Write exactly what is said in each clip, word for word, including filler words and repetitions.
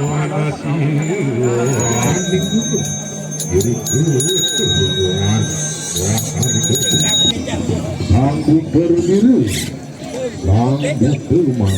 Sang Bunder Biru, Sang Bunder Mas.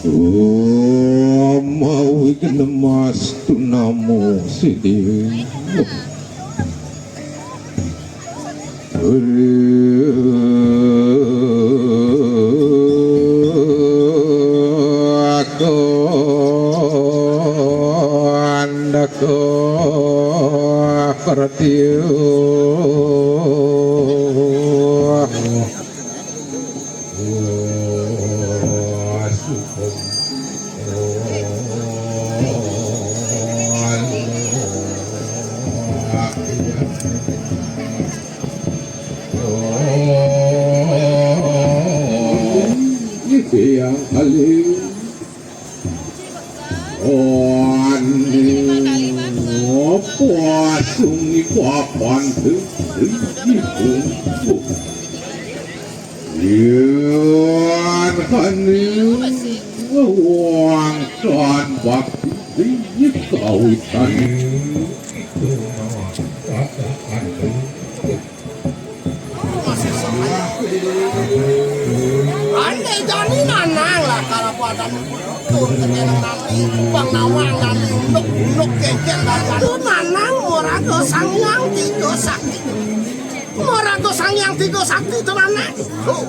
Om Awighnamastu Namo Siddhi. Aku andako pertiu. Yang paling Wan, apa sungi papan tu? Yan kani wang kan bakti kawitan. Ane jani nanang lah, kalau pada bang nawang nani unduk-unduk geger lah. Itu nanang maraga Sang Hyang Tiga Sakti. Maraga Sang Hyang Tiga Sakti itu nanang. Tuh.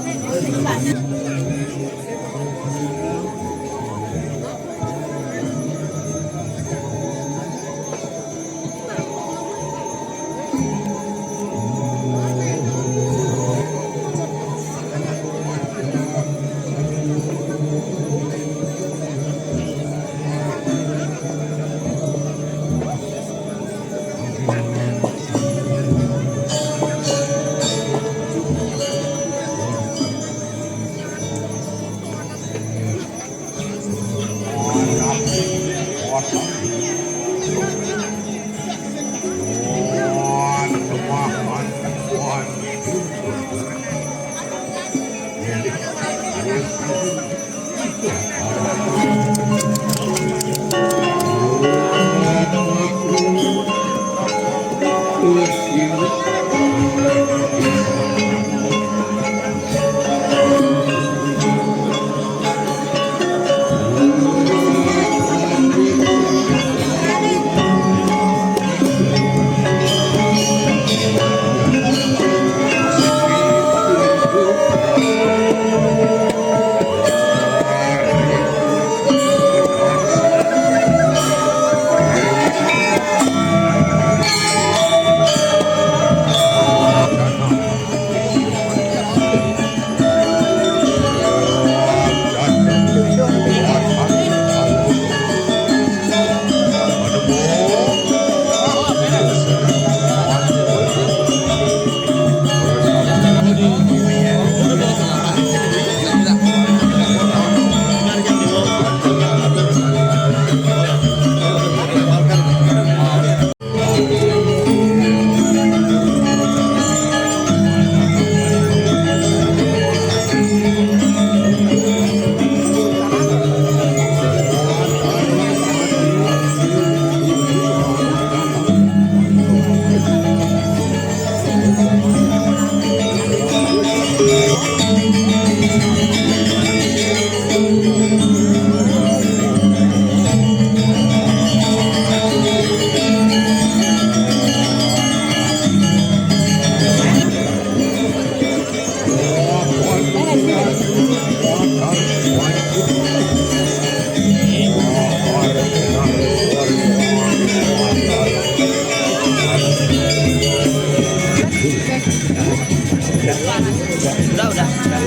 Udah, udah.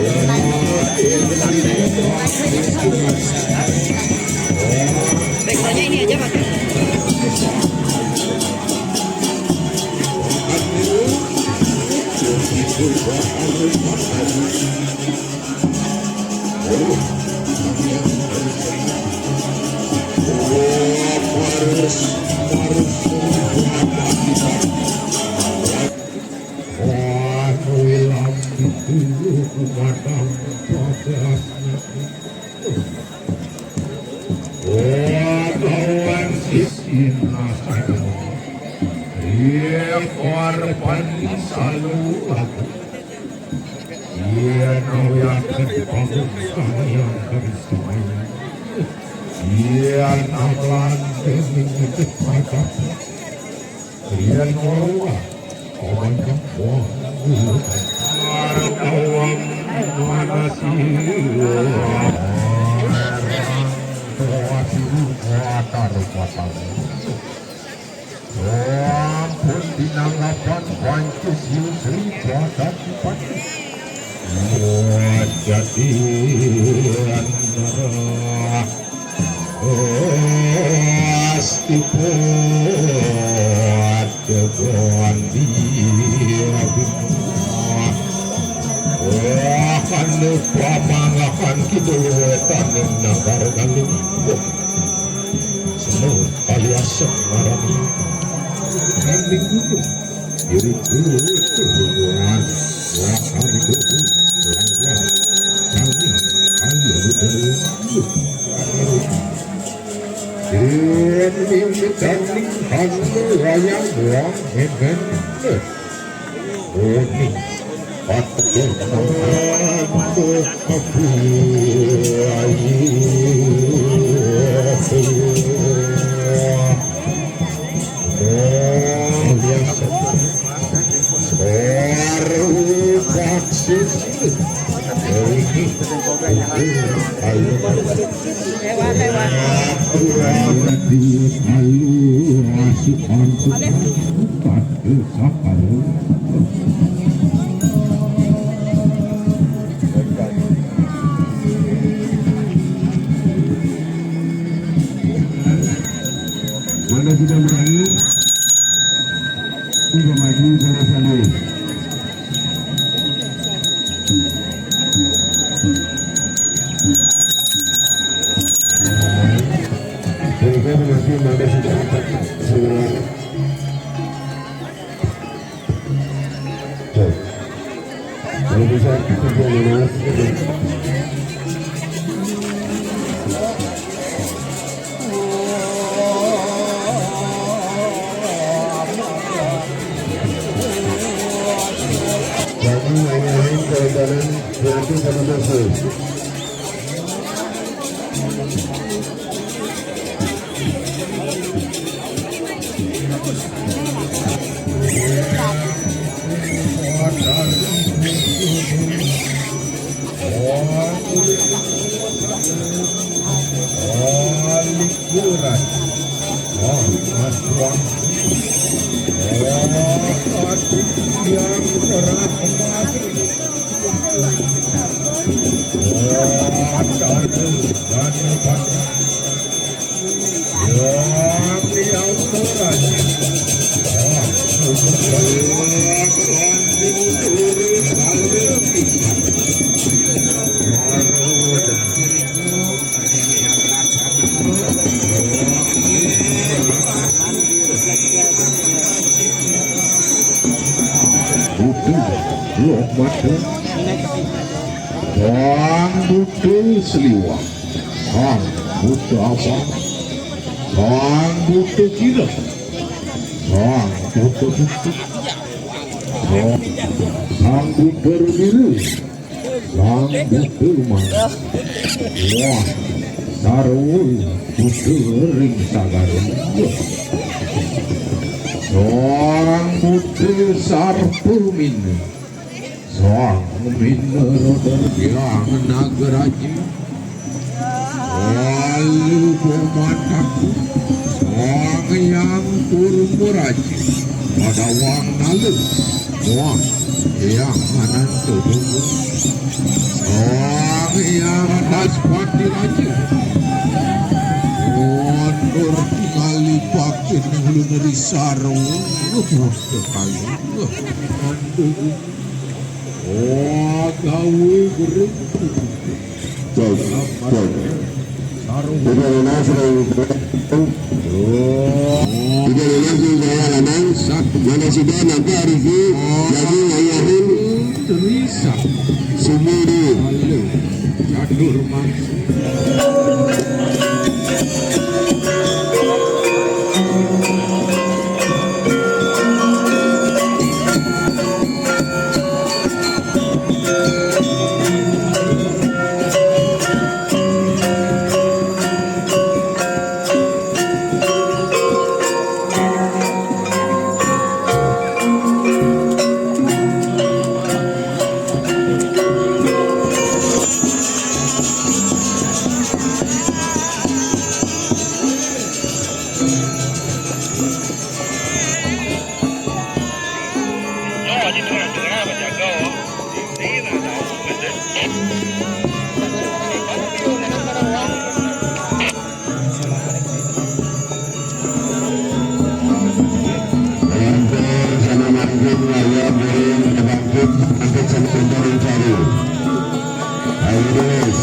Backgroundnya ini aja pakai. Wah, kuwi lambi dulu kumadang bagasnya. Wah, kawan sisi nasib. Iya, korban selalu aku. Iya, nawi akan dibangun sayang dari saya. Iya, namelan dening itu pada. Riyen ora, kawan kang wong. Kawan manasi. Kawan watar watar. Ampun dinanggapan Pancasila Sri Jagadipati. Wajadian. Astipun jagoan dia bima. Wah, anu pamanggakan kidul wetan ing nagara Galunggung. Semua kalias ngarani. Nanding kudu. Diri kudu kuduan. Wah, kami kudu. Langkah. Kami ayo kudu. Yen mimitaning hanu wayang wong ngenen. Oni. Patekeh nang aku. Baru baksis. Ayo. Alu, asu, ansu, patu, saparu. Mana sudah berani? Sudah maju, sudah satu. Kalau bisa, kita mau. Jangan main-main kalau jalan, nanti sama masuk. Likuran. Oh, mas tuan. Oh, yang terhormat. Oh, dan, dan, dan. Butuh, loh, mata. Bang Butuh Seliwah. Sang Buta Abang, Sang Buta Kira, Sang Buta Buta, Sang, Sang Buta Rubiru, Sang Buta Umang. Wah, sarwa Buta ring sagara. Sang Buta Sarpamina. Sang Mina Roda Hyang Nagaraja. Lalu pemataku Sang Hyang Kurmaraja. Pada wang nalu. Wah, iya manantu. Wang iya Naspati Raja. Mundur tingali pakin ulun risaro. Wah, sekali. Wah, manantu. Oh, gawe berhenti. Cek, cek. Tiga lima sudah. Tiga lima sudah aman. Mana sudah nampak Riki? Lagi ayahin. Terisa. Semua dia. Halo. Catur masuk. Ayo, guys.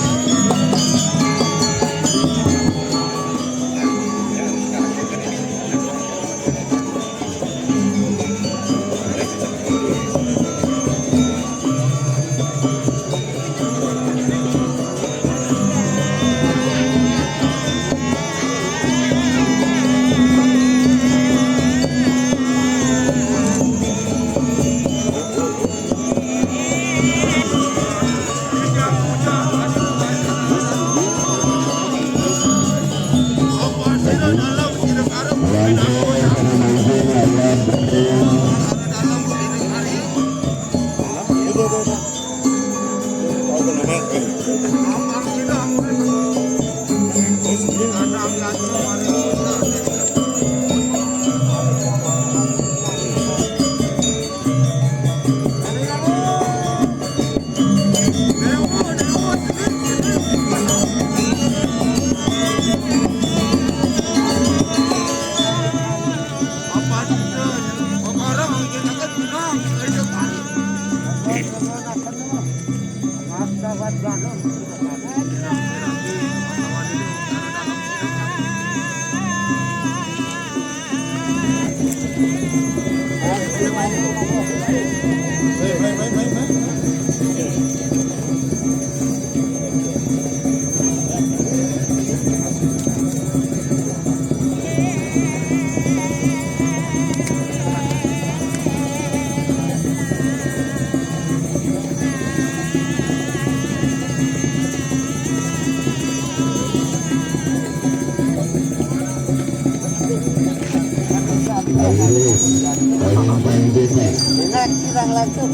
Ingat, kurang lanjut.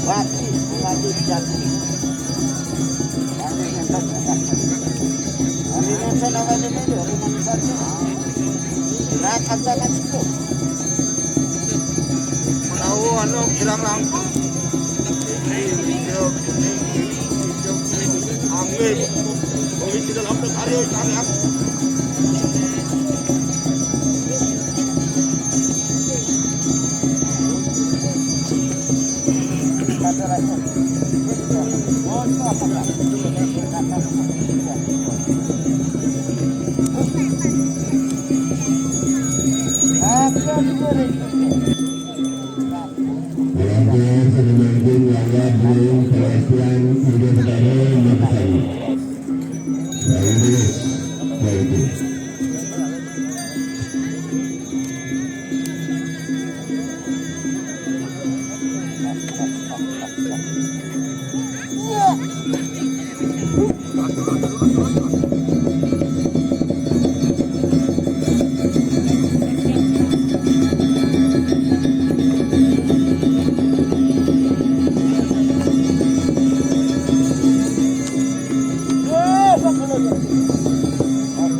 Mati, mati, jatuh. Menawa anu kirang langkung. Angin. Bagi tidak sampai hari kami. Melangkah pada mangkung, langgap belum perwakilan Ibu Petara, Ibu Petara. Baik, terus. Baik, terus.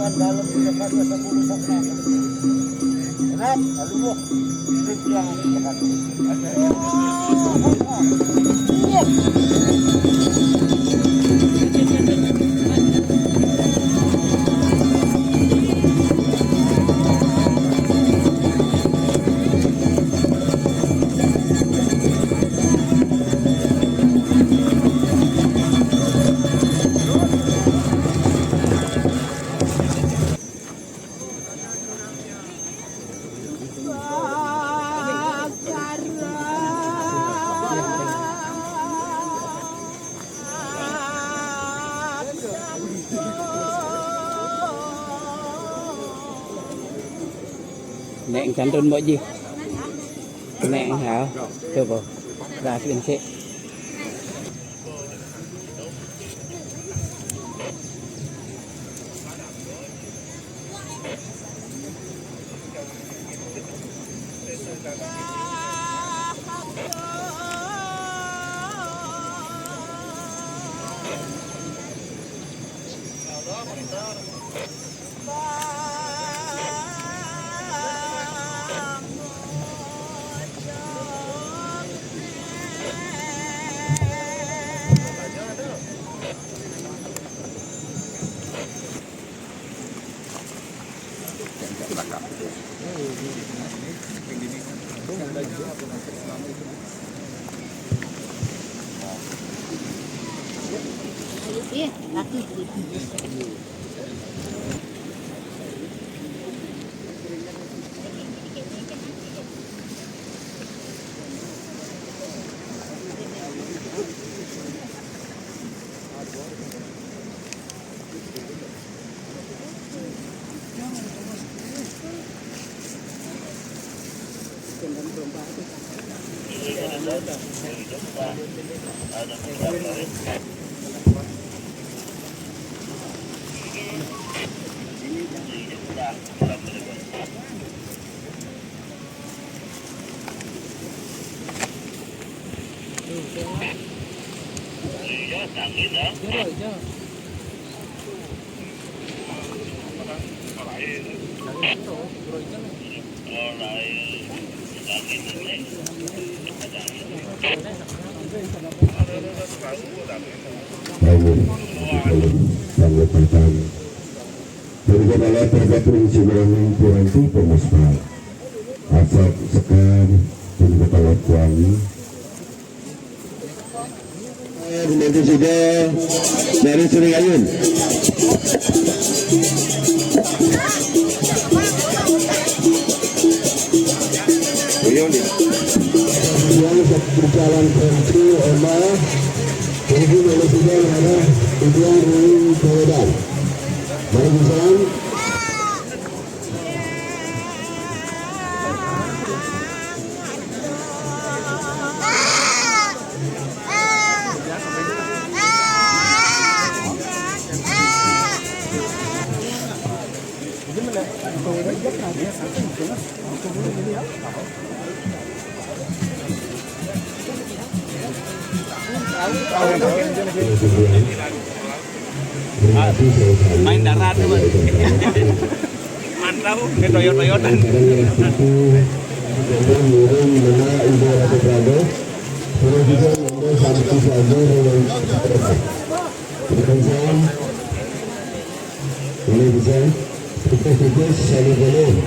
Dalam tiga kali sepuluh. Enak, lalu. Nek cantun mbok ji. Nek hao. Coba. Dah sik. Ayo, kalau tanggapan dari kepala tergabung Siberani Piranti Pemuspal. Asap Sekar, dari kepala Kuangi. Dibantu juga dari Sri Ayun. Yang berjalan ke Emma, ini boleh juga ada Ibu Rui Toledan. Baru bisa. Main darat tuh, Bang. Mantap, ke toyot-toyotan. Ini bisa. Tipis-tipis, saling-saling.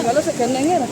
Kalau sekenengnya lah.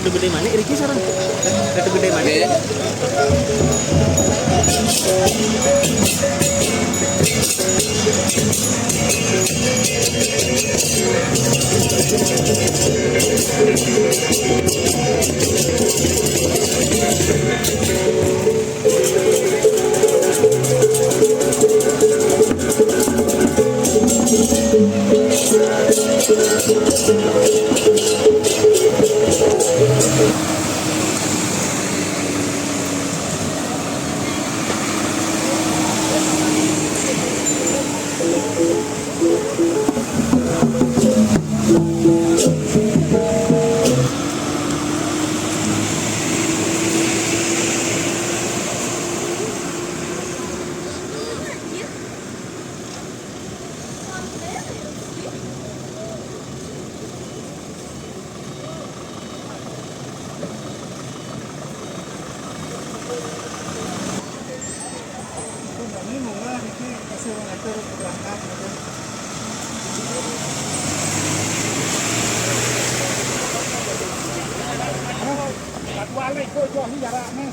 Ratu Gede Manik, Riki sareng. Ratu Gede Manik. Balik kok jauh jaraknya.